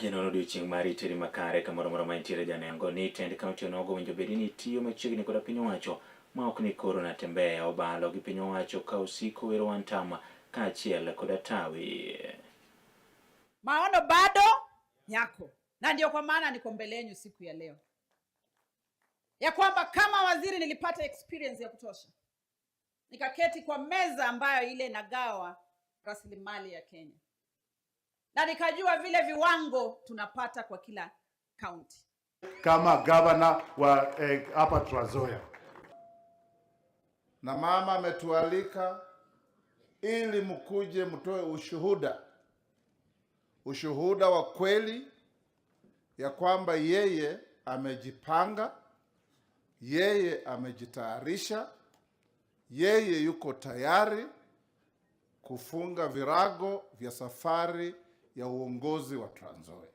Magi nono odiochieng' mar iteri makare kamoro amora ma intiere janengo ni tend kaunti onogo owinjo bedi ni tiyo machiegni koda piny owacho ma ok ni koro Natembeya obalo gi piny owacho ka osiko wero wantam kaachiel koda tawi. Maono bado yako, na ndio kwa maana niko mbele yenu siku ya leo, ya kwamba kama waziri nilipata experience ya kutosha, nikaketi kwa meza ambayo ile inagawa rasilimali ya Kenya na nikajua vile viwango tunapata kwa kila kaunti. Kama gavana wa hapa Trans Nzoia. Na mama ametualika ili mkuje mtoe ushuhuda, ushuhuda wa kweli ya kwamba yeye amejipanga, yeye amejitayarisha, yeye yuko tayari kufunga virago vya safari ya uongozi wa Trans Nzoia.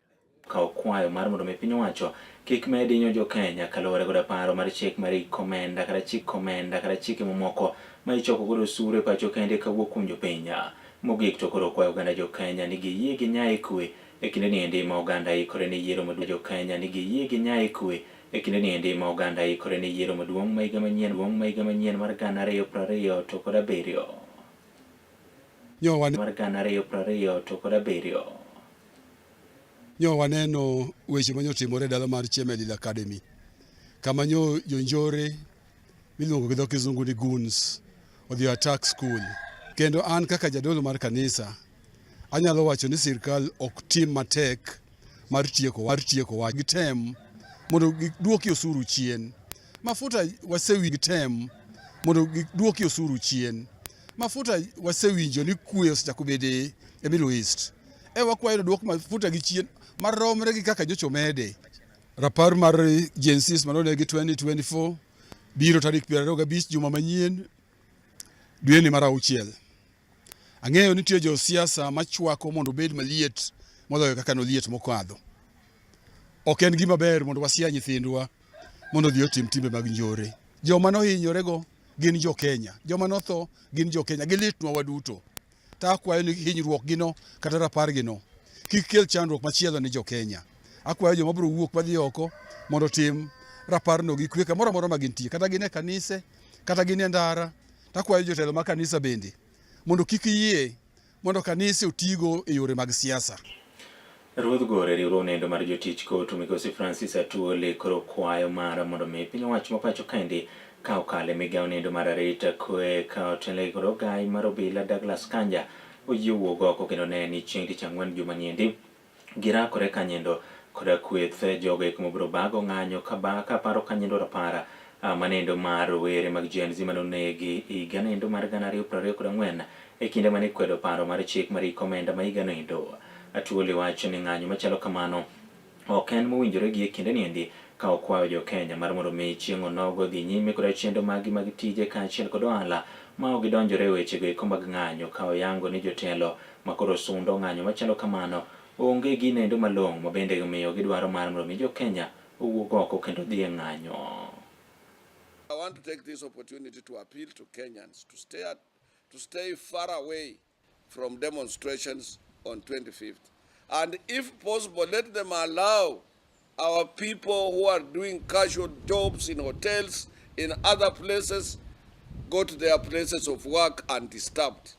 Ka okwayo mar mondo mi piny owacho kik med hinyo jo Kenya kaluwore koda paro mar chik mar omenda kata chik omenda kata chike mamoko ma ichoko godo osuru e pacho kende kawuok kuom jopiny. Mogik to koro okwayo oganda jo Kenya ni giyie gi nyae kwe e kinde ni endi ma oganda ikore ne yiero maduong' jo Kenya ni giyie gi nyae kwe e kinde ni endi ma oganda ikore ne yiero maduong' ma higa manyien duong' ma higa manyien mar 2027. Mar 2027. Nyo waneno weche manyo timore e dala mar Chemelil Academy kama nyo jonjore miluongo gi dho kizungu ni goons odhi attack school. Kendo an kaka jadolo mar kanisa anyalo wacho ni sirkal ok tim matek mar tieko wach. Gitem mondo giduoki osuru chien. Mafuta wasewinjo tem mondo giduoki osuru chien. Mafuta wasewinjo ni kwe osechako bede e Middle East. E wakwayo duok mafuta gi chien maromre gi kaka nyocha omede. Rapar mar Gen Zs manonegi 2024 biro tarik 25 juma manyien dweni mar auchiel. Ang'eyo nitie josiasa machwako mondo obed maliet moloyo kaka noliet mokadho. Ok en gima ber mondo wasia nyithindwa mondo odhi otim timbe mag njore. Joma nohinyorego gin jo Kenya, joma notho gin jo Kenya, gilitnwa waduto. To akwayo ni hinyruok gino kata rapar gino kik kel chandruok machielo ni jo Kenya. Akwayo joma biro wuok madhi oko mondo otim raparno gi kwe kamoro amora ma gintie, kata gin e kanise, kata gin e ndara. To akwayo jotelo mag kanisa bende mondo kik yie mondo kanise otigo e yore mag siasa. Ruodh Gore riwruok nendo mar jotich kotu migosi Francis Atuoli koro kwayo mar mondo mi piny owacho ma pacho kaendi ka okalo e migawo nendo mar arita kwe ka otelnegi kod ogai mar obila Douglas Kanja oyie wuok oko kendo ne ni chieng' tich ang'wen juma niendi girakore kanyendo koda kweth jogo eko mobiro bago ng'anyo ka paro kanyendo rapara manendo mar rowere mag Gen Z manonegi higa nendo mar 2024 e kinde mane ikwedo paro mar chik mar omenda ma higa noendo. Atuoli wacho ni ng'anyo machalo kamano ok en mowinjore gi e kinde niendi ka okwayo jo Kenya mar mondo mi chieng' onogo dhi nyime koda chenro maggi mag tije kaachiel kod ohala ma ok gidonjore e wechego eko mag ng'anyo ka oyango ni jotelo makoro sundo ng'anyo machalo kamano onge gi nendo malong'o ma bende omiyo gidwaro mar mondo mi jo Kenya owuog oko kendo dhi e ng'anyo. I want to take this opportunity to appeal to Kenyans to stay far away from demonstrations on 25th. And if possible, let them allow our people who are doing casual jobs in hotels, in other places, go to their places of work undisturbed.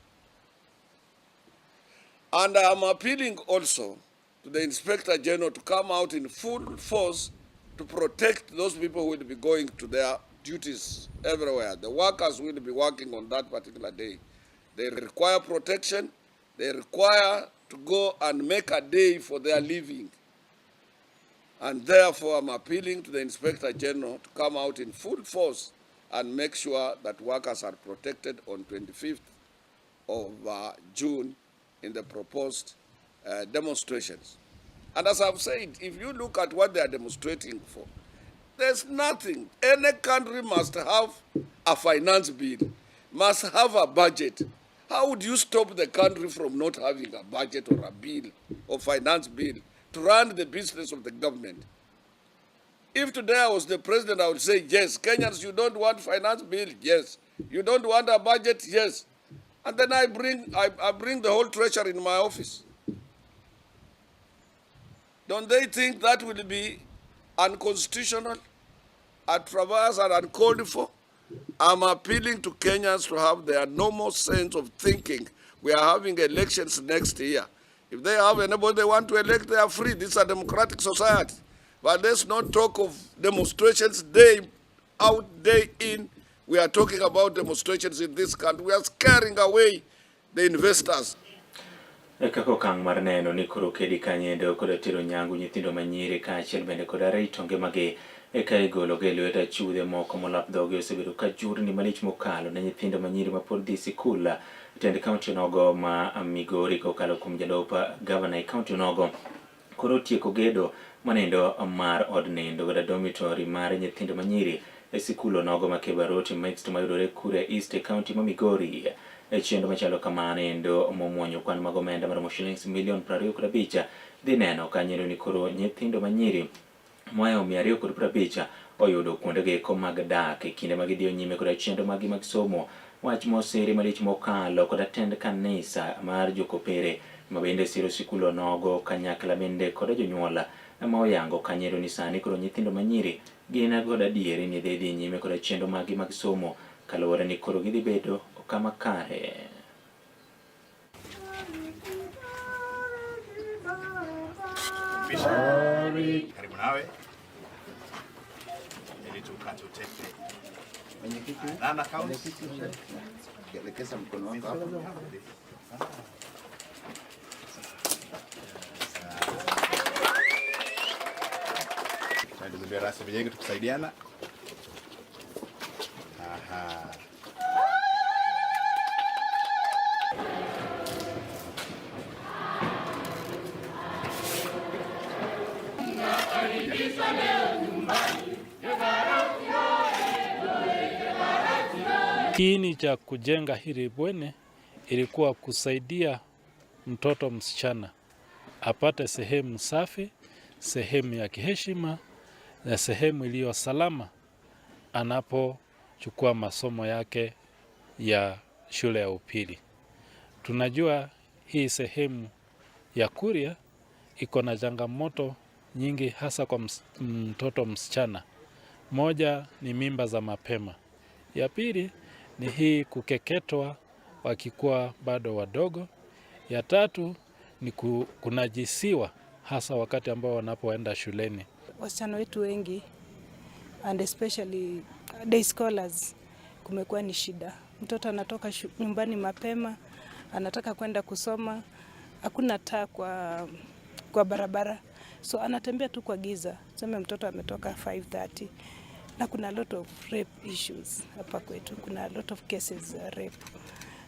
And I am appealing also to the Inspector General to come out in full force to protect those people who will be going to their duties everywhere. The workers will be working on that particular day. They require protection. They require to go and make a day for their living. And therefore, I'm appealing to the Inspector General to come out in full force and make sure that workers are protected on 25th of June in the proposed demonstrations. And as I've said, if you look at what they are demonstrating for, there's nothing. Any country must have a finance bill, must have a budget. How would you stop the country from not having a budget or a bill or finance bill to run the business of the government? If today I was the president, I would say, yes, Kenyans, you don't want finance bill? Yes. You don't want a budget? Yes. And then I bring the whole treasury in my office. Don't they think that will be unconstitutional, a traverse and uncalled for? I'm appealing to Kenyans to have their normal sense of thinking. We are having elections next year. If they have anybody they want to elect, they are free. This is a democratic society. But let's not talk of demonstrations day out, day in. We are talking about demonstrations in this country. We are scaring away the investors. E kaka okang' mar neno ni koro kedi kanyendo kod tero nyangu nyithindo manyiri kaachiel bende kod rito ngimagi eka igologi e lwet achudhe moko molap dhogi osebedo ka jurni malich mokalo ne nyithindo manyiri mapod dhi sikul. Tend kaunti onogo ma Migori kokalo kuom jalup gavana e kaunti onogo koro otieko gedo manendo mar od nindo kata dormitory mar nyithindo manyiri e sikul onogo ma Kebaroti Mixed mayudore Kuria East e kaunti ma Migori. E chenro machalo kamano endo momuonyo kwan mag omenda maromo shillings milion 25 dhi neno kanyo ni koro nyithindo manyiri mohewo 250 oyudo kuondego eko mag dak e kinde ma gidhiyo nyime koda chenro maggi mag somo. Wach mosiri malich mokalo koda tend kanisa mar jokopere ma bende siro sikul onogo kanyakla bende koda jonyuol ma oyango kanyo ni sani koro nyithindo manyiri gin kod adieri ni dhi dhi nyime koda chenro maggi mag somo kaluwore ni koro gidhi bedo kama kare. Karibu nawe ili tukate utepe. Nana accounts. Elekeza mkono wako hapo. Tuendelee rasmi vijenge tukusaidiana. Aha. Kiini cha kujenga hili bweni ilikuwa kusaidia mtoto msichana apate sehemu safi, sehemu ya kiheshima na sehemu iliyo salama anapochukua masomo yake ya shule ya upili. Tunajua hii sehemu ya Kuria iko na changamoto nyingi hasa kwa mtoto msichana. Moja ni mimba za mapema. Ya pili ni hii kukeketwa wakikuwa bado wadogo. Ya tatu ni kunajisiwa hasa wakati ambao wanapoenda shuleni. Wasichana wetu wengi and especially day scholars kumekuwa ni shida. Mtoto anatoka nyumbani mapema, anataka kwenda kusoma, hakuna taa kwa barabara, so anatembea tu kwa giza. Tuseme mtoto ametoka 5:30 na kuna lot of rape issues hapa kwetu, kuna lot of cases za rape,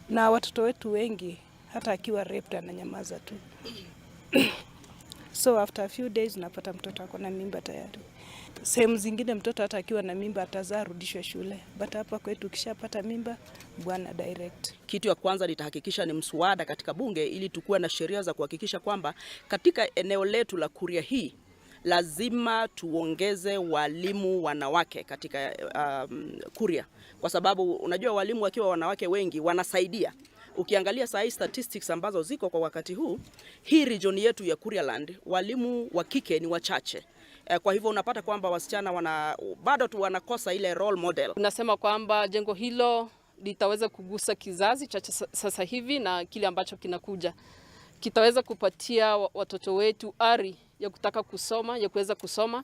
na watoto wetu wengi hata akiwa raped ananyamaza tu so after a few days unapata mtoto ako na mimba tayari. Sehemu zingine mtoto hata akiwa na mimba atazaa arudishwe shule, but hapa kwetu ukishapata mimba bwana direct. Kitu ya kwanza nitahakikisha ni mswada katika bunge ili tukuwe na sheria za kuhakikisha kwamba katika eneo letu la Kuria hii lazima tuongeze walimu wanawake katika Kuria, kwa sababu unajua walimu wakiwa wanawake wengi wanasaidia. Ukiangalia saa hii statistics ambazo ziko kwa wakati huu, hii region yetu ya Kurialand walimu wa kike ni wachache. Kwa hivyo unapata kwamba wasichana bado tu wanakosa ile role model. Tunasema kwamba jengo hilo litaweza kugusa kizazi cha sasa hivi na kile ambacho kinakuja. Kitaweza kupatia watoto wetu ari ya kutaka kusoma, ya kuweza kusoma,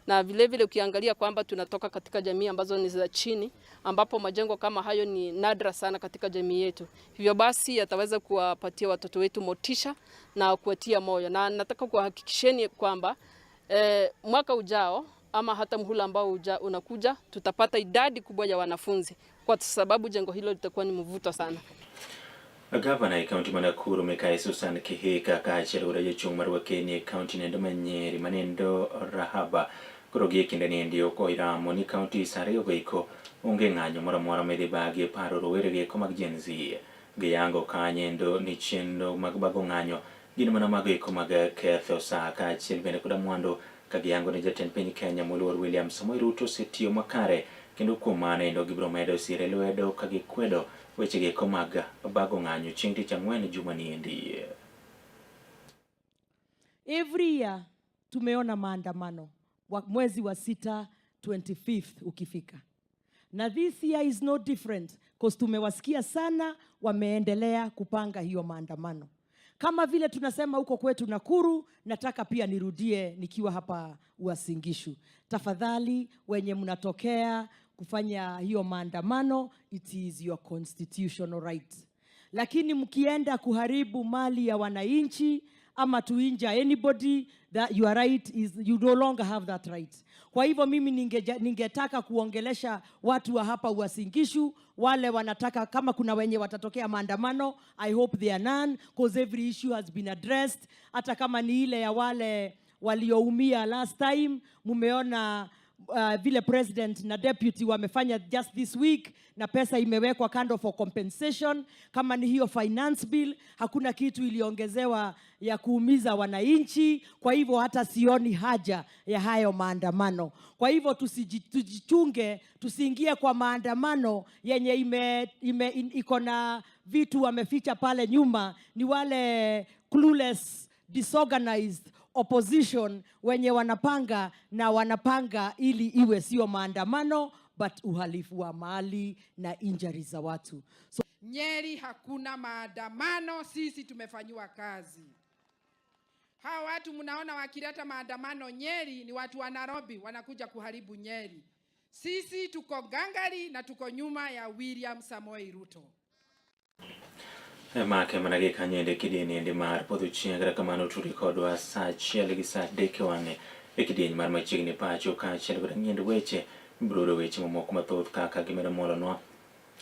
na vile vile ukiangalia kwamba tunatoka katika jamii ambazo ni za chini, ambapo majengo kama hayo ni nadra sana katika jamii yetu. Hivyo basi yataweza kuwapatia watoto wetu motisha na kuwatia moyo, na nataka kuhakikisheni kwamba mwaka ujao ama hata muhula ambao unakuja tutapata idadi kubwa ya wanafunzi kwa sababu jengo hilo litakuwa ni mvuto sana. Gavana e kaunti ma Nakuru Mikai Susan Kihika kaachiel koda jochung' mar Wakeni e kaunti nendo ma Nyeri manendo Rahaba koro gie kinde niendi ok oiramo ni kauntis ariyo go eko onge ng'anyo moro amora midhi bagi e paro rowere gi eko mag Gen Z. Giyango kanyendo ni chenro mag bago ng'anyo gin mana mago eko mag ketho saa kaachiel bende koda mwandu ka giyango ni jatend piny Kenya moluor William Samoei Ruto osetiyo makare kendo kuom mano endo gibiro medo sire lwedo ka gikwedo weche gi eko mag bago ng'anyo chieng' tich ang'wen juma niendi. Every year Tumeona maandamano wa mwezi wa 6 25th ukifika, na this year is no different cause tumewasikia sana, wameendelea kupanga hiyo maandamano. Kama vile tunasema huko kwetu Nakuru, nataka pia nirudie nikiwa hapa Uasin Gishu. Tafadhali wenye mnatokea kufanya hiyo maandamano, it is your constitutional right. Lakini mkienda kuharibu mali ya wananchi ama to injure anybody, that your right is, you no longer have that right. Kwa hivyo mimi ningetaka kuongelesha watu wa hapa Uasin Gishu, wale wanataka, kama kuna wenye watatokea maandamano, I hope they are none, cause every issue has been addressed. Hata kama ni ile ya wale walioumia last time, mumeona vile president na deputy wamefanya just this week, na pesa imewekwa kando for compensation. Kama ni hiyo finance bill, hakuna kitu iliongezewa ya kuumiza wananchi. Kwa hivyo hata sioni haja ya hayo maandamano. Kwa hivyo tujichunge, tusiingie kwa maandamano yenye iko na vitu wameficha pale nyuma. Ni wale clueless, disorganized opposition wenye wanapanga na wanapanga ili iwe sio maandamano but uhalifu wa mali na injuries za watu. So, Nyeri hakuna maandamano, sisi tumefanyiwa kazi. Hawa watu mnaona wakileta maandamano Nyeri ni watu wa Nairobi wanakuja kuharibu Nyeri. Sisi tuko gangari na tuko nyuma ya William Samoei Ruto. Make mana gi kanyo ende kidieny endi mar podho chieng'. Kata kamano turi kodwa saa 1 gi saa 3 e wang'e e kidieny mar machiegni pacho kaachiel kod ng'iend weche ibiro yudo weche mamoko mathoth kaka gimedo molonwa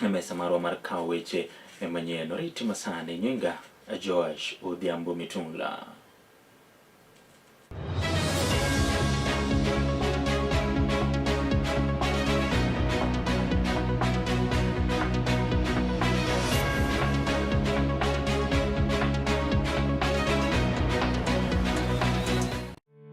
e mesa marwa mar kawo weche manyien. Oriti masani nyinga Joash Odhiambo Mitungla.